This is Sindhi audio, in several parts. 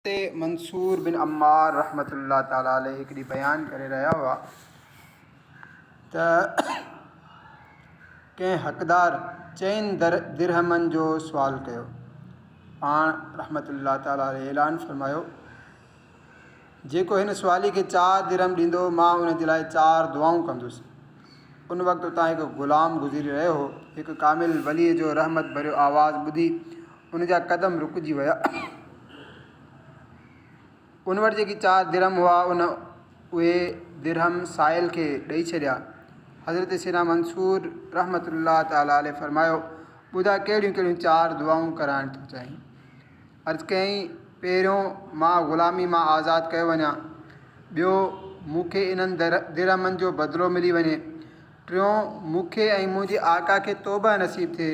حضرت منصور بن عمار رحمة الله تعالٰي عليه هڪ ڏينهن بيان ڪري رهيا هئا ته ڪنهن حقدار چئن درهمن جو سوال ڪيو. پاڻ رحمة الله تعالٰي عليه اعلان فرمايو، جيڪو هن سوالي کي چار درهم ڏيندو مان ان جي لاء چار دعائون ڪندس. ان وقت اتان هڪ غلام گذري رهيو هو. هڪ ڪامل ولي جو رحمت ڀريو آواز ٻڌي ان جا قدم رڪجي ويا. ان وٽ جيڪي چار درهم هئا، ان اهي درهم سائل کي ڏئي ڇڏيا. حضرت سيدنا منصور رحمة الله تعالٰي عليه فرمايو، ٻڌاء ڪهڙيون ڪهڙيون چار دعائون ڪرائڻ ٿو چاهين؟ عرض ڪيائين، پهريون، مان غلامي مان آزاد ڪيو وڃان. ٻيو، مون کي انهن درهمن جو بدلو ملي وڃي. ٽيون، مون کي ۽ منهنجي آقا کي توبهه نصيب ٿئي.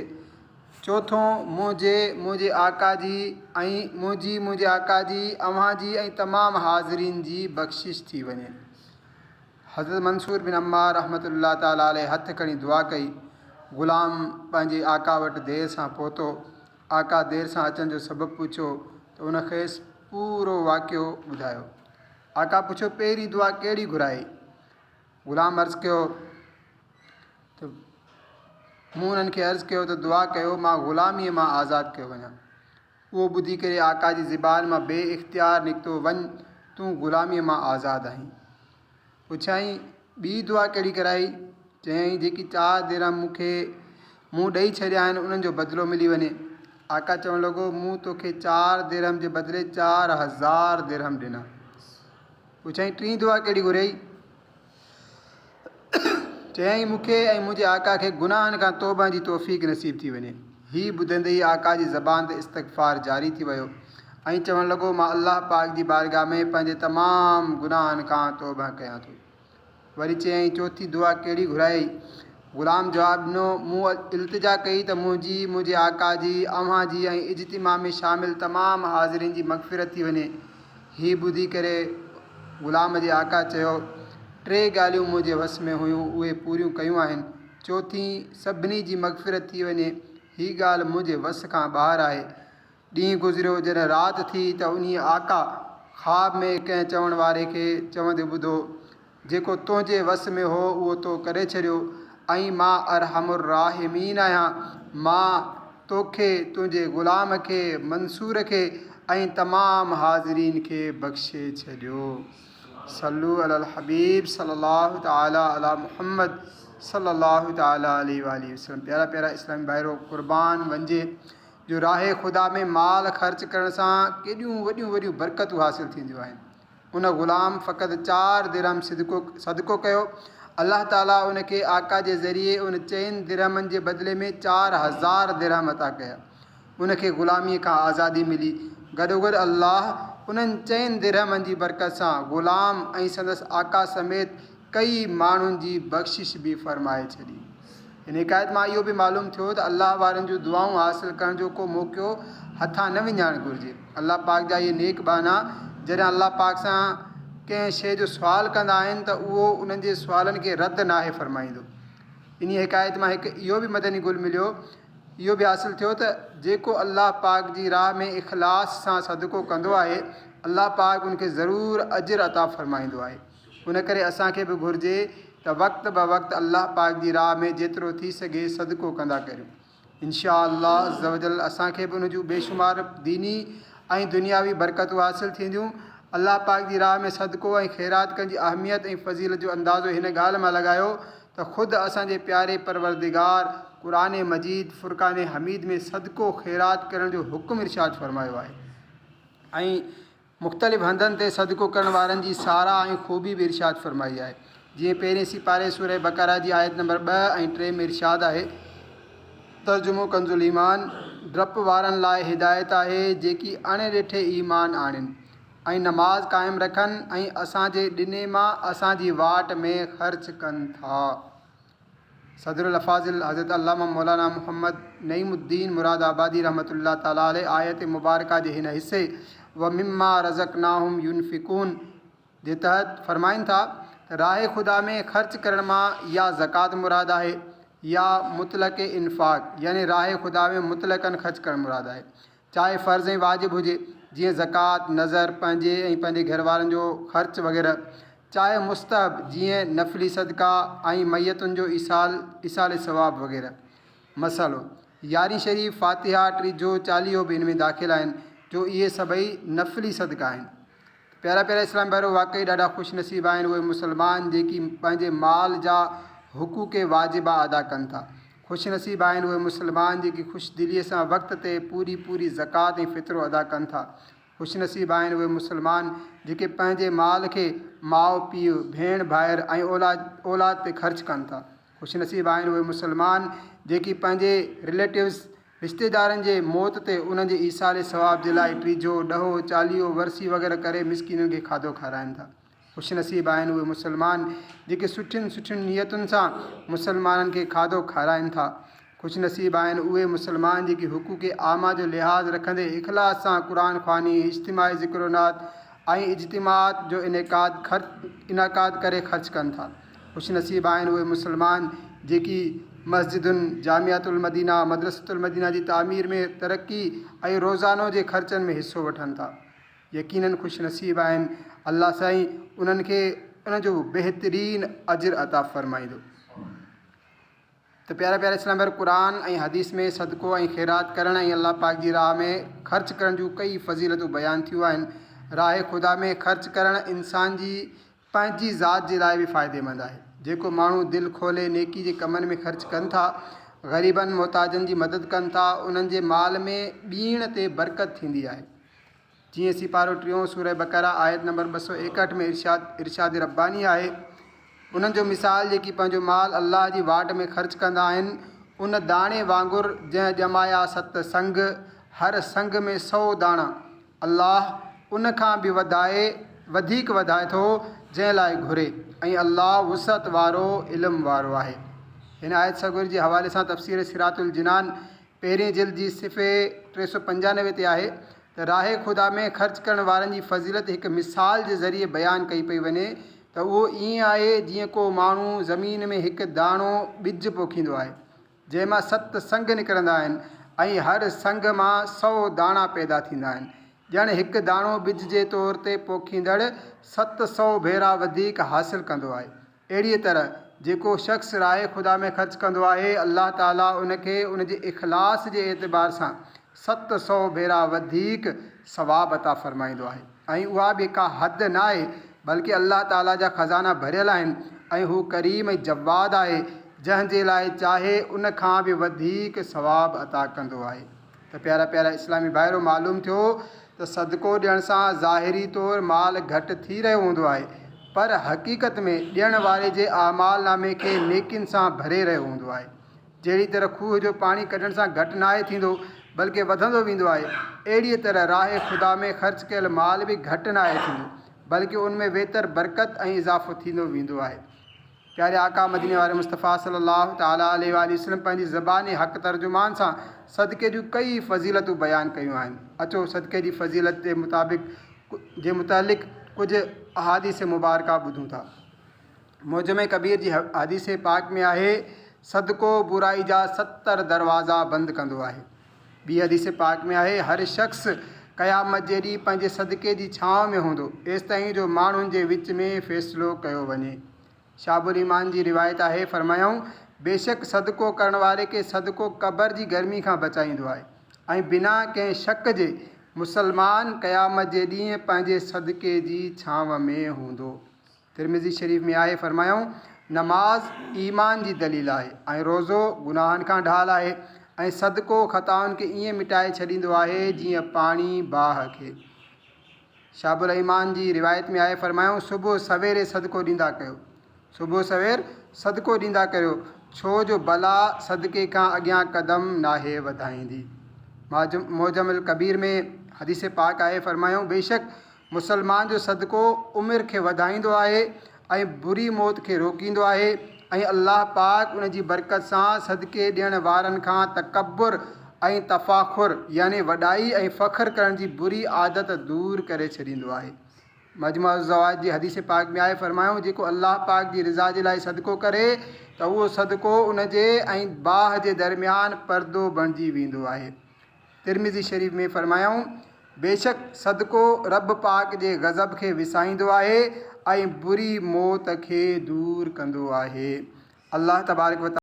چوٿون، منهنجي، منهنجي آقا جي ۽ منهنجي، منهنجي آقا جي، اوهان جي ۽ تمام حاضرين جي بخشش ٿي وڃي. حضرت منصور بن عمار رحمة الله تعالٰي عليه هٿ کڻي دعا ڪئي. غلام پنهنجي آقا وٽ دير سان پهتو. آقا دير سان اچڻ جو سبب پڇيو ته ان کيس پورو واقعو ٻڌايو. آقا پڇيو پهرين دعا ڪهڙي گهرائي؟ غلام عرض ڪيو ته مون انهن کي عرض ڪيو ته دعا ڪيو مان غلاميء مان آزاد ڪيو وڃان. اهو ٻڌي ڪري آقا جي زبان مان بي اختيار نڪتو وڃ تون غلاميء مان آزاد آهين. پڇيائين ٻي دعا ڪهڙي ڪرائي؟ چيائين جيڪي چار درهم مون کي مون ڏئي ڇڏيا آهن انهن جو بدلو ملي وڃي. آقا چوڻ لڳو مون توکي چار درهم جي بدلي 4000 درهم ڏنا. پڇيائين ٽين دعا ڪهڙي گهريئي؟ چيائين، مون کي ۽ منهنجي آقا کي گناهن کان توبه جي توفيق نصيب ٿي وڃي. هي ٻڌندي ئي آقا جي زبان تي استغفار جاري ٿي ويو ۽ چوڻ لڳو، مان الله پاڪ جي بارگاھ ۾ پنهنجي تمام گناهن کان توبه ڪيان ٿو. وري چيائين، چوٿين دعا ڪهڙي گهرايئي؟ غلام جواب ڏنو، مون التجا ڪئي ته منهنجي، منهنجي آقا جي، اوهان جي ۽ اجتماع ۾ شامل تمام حاضرين جي مغفرت ٿي وڃي. هي ٻڌي ڪري غلام جي آقا چيو، ٽي ڳالهيون منهنجي وس ۾ هيون اهي پوريون ڪيون آهن، چوٿين سڀني جي مغفرت ٿي وڃي، هي ڳالهه منهنجي وس کان ٻاهر آهي. ڏينهن گذريو، جڏهن رات ٿي ته انهيء آقا خواب ۾ ڪنهن چوڻ واري کي چوندي ٻڌو، جيڪو تنهنجي وس ۾ هو اهو تو ڪري ڇڏيو ۽ مان ارحم الراحمين آهيان، مان توکي، تنهنجي غلام کي، منصور کي ۽ تمام حاضرين کي بخشي ڇڏيو. صلو علی الحبيب صلي الله تعالي علي محمد صلي الله تعالي عليه واٰله وسلم پيارا پيارا اسلامي ڀائرو قربان وڃجي جو راهه خدا ۾ مال خرچ ڪرڻ سان ڪيڏيون وڏيون وڏيون برڪتون حاصل ٿينديون آهن. ان غلام فقط چار درهم صدقو ڪيو. الله تعاليٰ ان کي آقا جي ذريعي ان چئن درهمن جي بدلي ۾ 4000 درهم عطا ڪيا. ان کي غلاميء کان آزادي ملي. گڏوگڏ الله انهن چئن درهمن جي برڪت سان غلام ۽ سندس آقا سميت ڪئي ماڻهن جي بخشش به فرمائي ڇڏي. هن حڪايت مان اهو به معلوم ٿيو ته الله وارن جون دعائون حاصل ڪرڻ جو ڪو موقعو هٿان نه وڃائڻ گهرجي. الله پاڪ جا اهي نيڪ ٻانها جڏهن الله پاڪ سان ڪنهن شيء جو سوال ڪندا آهن ته اهو انهن جي سوالن کي رد ناهي فرمائيندو. انهيء حڪايت مان هڪ اهو به مدني گل مليو، اهو به حاصل ٿيو ته جيڪو الله پاڪ جي راهه ۾ اخلاص سان صدقو ڪندو آهي، الله پاڪ ان کي ضرور اجر عطا فرمائيندو آهي. ان ڪري اسان کي به گهرجي ته وقت به وقت الله پاڪ جي راهه ۾ جيترو ٿي سگهي صدقو ڪندا ڪريون. ان شاء الله عزّوجلّ اسان کي به ان جون بيشمار ديني ۽ دنياوي برڪتون حاصل ٿينديون. الله پاڪ جي راهه ۾ صدقو ۽ خيرات ڪرڻ جي اهميت ۽ فضيلت جو اندازو هن ڳالهه مان لڳايو ته خود اسان جي پياري پروردگار قرآن مجيد فرقان حميد ۾ صدقو خيرات ڪرڻ جو حڪم ارشاد فرمايو آهي ۽ مختلف هنڌن تي صدقو ڪرڻ وارن جي ساراهه ۽ خوبي به ارشاد فرمائي آهي. جيئن پهرين سيپاري سوره بقره جي آيت نمبر 2 ۽ 3 ۾ ارشاد آهي، ترجمو ڪنزالايمان، ڊپ وارن لاء هدايت آهي جيڪي اڻ ڏٺي ايمان آڻين ۽ نماز قائم رکن ۽ اسان جي ڏني مان اسان جي واٽ ۾ خرچ ڪن ٿا. صدر الافاضل حضرت علامه مولانا محمد نعيم الدين مراد آبادي رحمة الله تعالٰي عليه آيت مبارڪه جي هن حصي ومما رزقناهم ينفقون جي تحت فرمائن ٿا ته راهه خدا ۾ خرچ ڪرڻ مان يا زڪوات مراد آهي يا مطلق انفاق يعني راهه خدا ۾ مطلقاً خرچ ڪرڻ مراد آهي چاهي فرض ۽ واجب هجي. جيئن زڪوات، نذر، پنهنجي ۽ پنهنجي گهر وارن جو خرچ وغيره، چاهي مستحب، جيئن نفلي صدقا ۽ ميتن جو ايصال، ايصال ثواب وغيره. مسئلو، يارهين شريف، فاتحه، ٽيجهو، چاليهو به ان ۾ داخل آهن، جو اهي سڀئي نفلي صدقا آهن. پيارا پيارا اسلام ڀائرو! واقعي ڏاڍا خوش نصيب آهن اهي مسلمان جيڪي پنهنجي مال جا حقوق واجبه ادا ڪن ٿا. خوش نصيب آهن اهي مسلمان جيڪي خوش دليء سان وقت تي پوري پوري زڪوات ۽ فطرو ادا ڪن ٿا. خوش نصيب آهن اهي مسلمان جيڪي پنهنجي مال کي ماء پيء، ڀيڻ ڀائر ۽ اولاد تي خرچ ڪن ٿا. خوش نصيب آهن اهي مسلمان جيڪي پنهنجي رليٽوز، رشتيدارن، جي موت تي انهن جي ايصال ثواب جي لاء ٽيجهو، ڏهو، چاليهو، ورسي وغيره ڪري مسڪينن کي کاڌو کارائن ٿا. خوش نصيب آهن اهي مسلمان جيڪي سٺين سٺين نيتن سان مسلمانن کي کاڌو کارائن ٿا. خوش نصيب آهن اهي مسلمان جيڪي حقوق عامه جو لحاظ رکندي اخلاص سان قرآن خواني، اجتماعي ذڪر و نعت ۽ اجتماعات جو انعقاد ڪري خرچ ڪن ٿا. خوش نصيب آهن اهي مسلمان جيڪي مسجدن، جامعة المدينه، مدرسة المدينه جي تعمير ۾ ترقي ۽ روزانو جي خرچن ۾ حصو وٺن ٿا. يقيناً خوش نصيب آهن الله سائين انهن کي ان جو بهترين اجر عطا فرمائيندو. ته پيارا پيارا اسلام ڀائر قرآن ۽ حديث ۾ صدقو ۽ خيرات ڪرڻ ۽ الله پاڪ جي راهه ۾ خرچ ڪرڻ جون ڪئي فضيلتون بيان ٿيون آهن. راهه خدا ۾ خرچ ڪرڻ انسان جي پنهنجي ذات جي لاء به فائديمند آهي. جيڪو ماڻهو دل کولي نيڪي جي ڪمن ۾ خرچ ڪن ٿا، غريبن محتاجن جي مدد ڪن ٿا، انهن جي مال ۾ ٻيڻ تي برڪت ٿيندي آهي. جيئن سيپارو ٽيون سوره بقره آيت نمبر 261 ۾ ارشاد ارشاد رباني آهي، انهن جو مثال جيڪي پنهنجو مال الله جي واٽ ۾ خرچ ڪندا آهن ان داڻي وانگر جنهن ڄمايا ست سنگ، هر سنگ ۾ سئو داڻا، الله ان کان به وڌائي وڌيڪ وڌائي ٿو جنهن لاء گهري ۽ الله وسعت وارو علم وارو آهي. هن آيت سڳوري جي حوالي سان تفسير صراط الجنان پهرين جلد جي صفحي 395 تي آهي ته راهه خدا ۾ خرچ ڪرڻ وارن جي فضيلت هڪ مثال جي ذريعي بيان ڪئي پئي وڃي ته اهو ائين آهي جيئن ڪو ماڻهو زمين ۾ هڪ داڻو ٻج پوکيندو آهي جنهن مان ست سنگ نڪرندا آهن ۽ هر سنگ مان سئو داڻا پيدا ٿيندا آهن ڄڻ هڪ داڻو ٻج جي طور تي پوکيندڙ 700 ڀيرا وڌيڪ حاصل ڪندو آهي. اهڙيء طرح جيڪو شخص راهه خدا ۾ خرچ ڪندو آهي، الله تعاليٰ ان کي ان جي اخلاص جي اعتبار سان 700 ڀيرا وڌيڪ ثواب عطا فرمائيندو آهي ۽ اها به ڪا حد ناهي بلڪه الله تعاليٰ جا خزانا ڀريل آهن ۽ هو ڪريم ۽ جواد آهي جنهن جي لاء چاهي ان کان به وڌيڪ ثواب عطا ڪندو آهي. ته پيارا پيارا اسلامي ڀائرو معلوم ٿيو ته صدقو ڏيڻ سان ظاهري طور مال گهٽ ٿي رهيو هوندو آهي پر حقيقت ۾ ڏيڻ واري جي اعمال نامي کي نيڪين سان ڀري رهيو هوندو آهي جهڙي طرح کوهه جو پاڻي ڪڍڻ سان گهٽ ناهي ٿيندو بلڪه وڌندو ويندو آهي اهڙيء طرح راهه خدا ۾ خرچ ڪيل مال به گهٽ ناهي ٿيندو بلڪه ان ۾ ويتر برڪت ۽ اضافو ٿيندو ويندو آهي. پياري آقا مديني واري مصطفيٰ صلّي الله تعالٰي عليه واٰله وسلّم پنهنجي زبان حق ترجمان سان صدقي جون ڪيئي فضيلتون بيان ڪيون آهن. اچو صدقي جي فضيلت جي مطابق جي متعلق ڪجهه احاديث مبارڪه ٻڌون ٿا. معجم ڪبير جي حديث پاڪ ۾ آهي، صدقو برائي جا 70 دروازا بند ڪندو آهي. ٻي حديث پاڪ ۾ آهي، هر شخص قيامت جي ڏينهن پنهنجي صدقي جي ڇانو ۾ هوندو، ايستائين جو ماڻهن جي وچ ۾ فيصلو ڪيو وڃي. شعب الايمان جي روايت آهي، فرمايائون، بيشڪ صدقو ڪرڻ واري کي صدقو قبر جي گرمي کان بچائيندو آهي ۽ بنا ڪنهن شڪ جي مسلمان قيامت جي ڏينهن پنهنجي صدقي جي ڇانو ۾ هوندو. ترمذي شريف ۾ آهي، فرمايائون، نماز ايمان جي دليل آهي ۽ روزو گناهن کان ڍال آهي ۽ صدقو خطائن کي ائين مٽائي ڇڏيندو آهي جيئن پاڻي باهه کي. شعب الايمان جي روايت ۾ آهي، فرمايائون، صبح سويري صدقو ڏيندا ڪيو، صبح سوير صدقو ڏيندا ڪريو، ڇو جو بلا صدقي کان اڳيان قدم ناهي وڌائيندي. معجم الڪبير ۾ حديث پاڪ آهي، فرمايائون، بيشڪ مسلمان جو صدقو عمر کي وڌائيندو آهي ۽ بري موت کي روڪيندو آهي ۽ الله پاڪ ان جي برڪت سان صدقي ڏيڻ وارن کان تڪبر ۽ تفاخر يعني وڏائي ۽ فخر ڪرڻ جي بري عادت دور ڪري ڇڏيندو آهي. مجمع الزوائد جي حديث پاڪ ۾ آهي فرمايائون جيڪو الله پاڪ جي رضا جي لاء صدقو ڪري ته اهو صدقو ان جي ۽ باهه جي درميان پردو بڻجي ويندو آهي. ترمذي شريف ۾ فرمايائون. بيشڪ صدقو رب پاڪ جي غضب کي وسائيندو آهي ۽ بري موت کي دور ڪندو آهي. الله تبارڪ و.